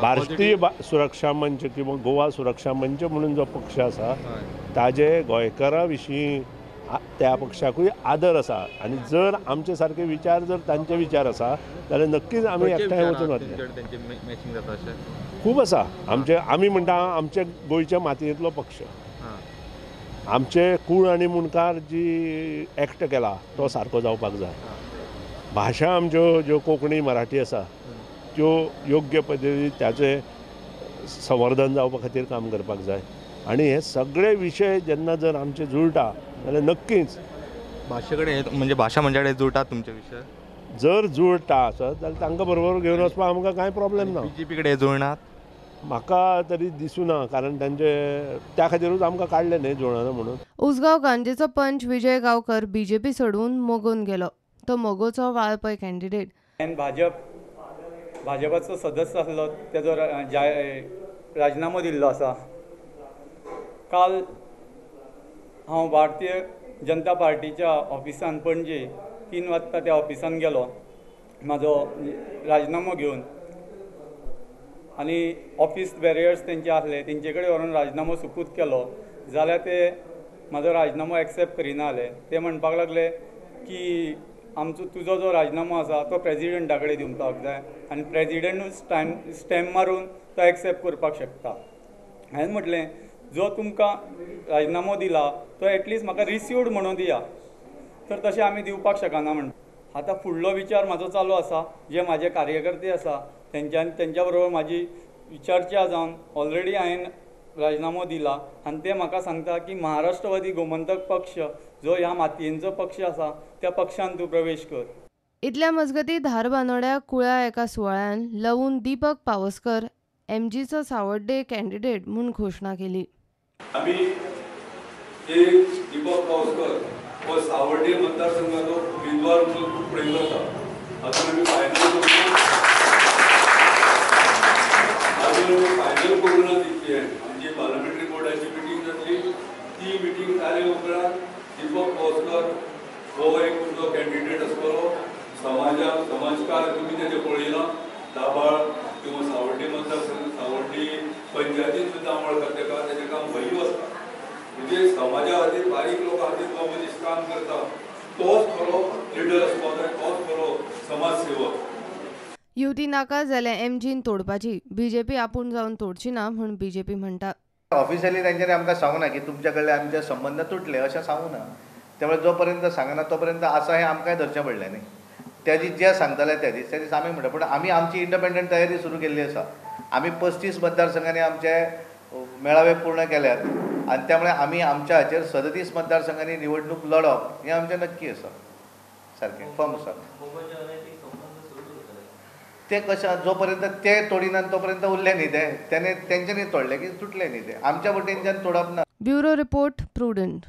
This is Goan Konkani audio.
भारतीय सुरक्षा मंच किंवा गोवा सुरक्षा मंच म्हणून जो पक्ष आसा ताजे गोंयकारा विशीं त्या पक्षाकूय आदर आसा आनी जर आमचे सारके विचार जर तांचे विचार आसा जाल्यार नक्कीच आमी एकठांय वचून वतले. खूब आसा आमचे, आमी म्हणटा आमचे गोंयच्या मातयेंतलो पक्ष, आमचे कूळ आनी मुंडकार जी एक्ट केला तो सारको जावपाक जाय. भाशा आमच्यो ज्यो कोंकणी मराठी आसा त्यो योग्य पद्दतीन ताचें संवर्धन जावपा खातीर काम करपाक जाय आनी हे सगळे विशय जेन्ना जर आमचे जुळटा जाल्यार नक्कीच भाशे कडेन म्हणजे भाशा म्हणजे जुळटा तुमचे विशय जर जुळटा आसत जाल्यार तांकां बरोबर घेवन वचपाक आमकां कांय प्रॉब्लेम ना. बीजेपी कडेन जुळनात म्हाका तरी दिसूना, कारण तांचे त्या खातीरूच आमकां काडलें न्हय जुळना म्हणून. उसगांव गांजेचो पंच विजय गांवकर बीजेपी सोडून मोगोन गेलो, तो मोगोचो वाळपय कॅन्डिडेट. भाजपाचो सदस्य आसलो तेजो राजिनामो दिल्लो आसा. काल हांव भारतीय जनता पार्टीच्या ऑफिसान पणजे 3 वाजता त्या ऑफिसान गेलो म्हाजो राजिनामो घेवन आनी ऑफिस बॅरियर्स तेंचे आसले तेंचे कडेन व्हरून राजिनामो सुपूत केलो जाल्यार ते म्हाजो राजिनामो एक्सेप्ट करिना जाले. ते म्हणपाक लागले की आमचो तुजो जो राजिनामो आसा तो प्रेजिडेंटा कडेन दिवपाक जाय आनी प्रेजिडेंटूच स्टॅम्प मारून तो एक्सेप्ट करपाक शकता. हांवें म्हटलें जो तुमकां राजिनामो दिला तो एटलिस्ट म्हाका रिसिव्ड म्हणून दिया, तर तशें आमी दिवपाक शकना म्हण. आतां फुडलो विचार म्हाजो चालू आसा, जे म्हाजे कार्यकर्ते आसा तेंच्या बरोबर म्हाजी चर्चा जावन ऑलरेडी हांवें राजिनामो दिला आनी ते म्हाका सांगता की महाराष्ट्रवादी गोमंतक पक्ष जो ह्या मातयेंचो पक्ष आसा त्या पक्षान तूं प्रवेश कर. इतल्या मजगती धारबानोड्या कुळ्या एका सुवाळ्यान लवून दीपक पावसकर एमजीचो सावड्डे कॅन्डिडेट म्हूण घोशणा केली. आमी एक दीपक पावसकर हो सावड्डे मतदारसंघाचो उमेदवार म्हणून फुडें करता. अजून आमी फायनल करूं ना तितली. आमची पार्लमेंटरी बोर्डाची मिटींग जातली, ती मिटींग जाले उपरांत दीपक पावसकर हो एक तुमचो कॅन्डिडेट आसतलो. समाजाक समाजकार तुमी तेजें पळयलां, दाबाळ किंवा सावड्डे मतदारसंघ सावड्डे पंचायतीन सुद्दां वळखात तेका, तेजें काम भरीव आसता. म्हणजे समाजा खातीर बारीक लोकां खातीर तो मनीस काम करता, तोच खरो लिडर आसपाक जाय, तोच खरो समाजसेवक. युती नाका जाल्यार एमजीन तोडपाची, बीजेपी आपूण जावन तोडची ना म्हूण बीजेपी म्हणटा. ऑफिशियली तांच्यांनी आमकां सांगूना की तुमच्या कडले आमचे संबंद तुटले अशें सांगूना, त्यामुळे जो पर्यंत सांगना तो पर्यंत आसा हें आमकांय धरचें पडलें न्ही. त्या दीस जे सांगताले त्या दीस त्या दीस आमी म्हणटा, पूण आमी आमची इंडिपेंडंट तयारी सुरू केल्ली आसा. आमी 35 मतदारसंघांनी आमचे मेळावे पूर्ण केल्यात आनी त्यामुळे आमी आमच्या हाचेर 37 मतदारसंघांनी निवडणूक लढप हें आमचें नक्की आसा, सारकें फर्म आसा. ते कशें जो पर्यंत ते तोडिना तो पर्यंत उरले न्ही ते, तेणे तेंच्यांनी तोडले की तुटले न्ही ते, आमच्या वटेनच्यान तोडप ना. Bureau report, Prudent.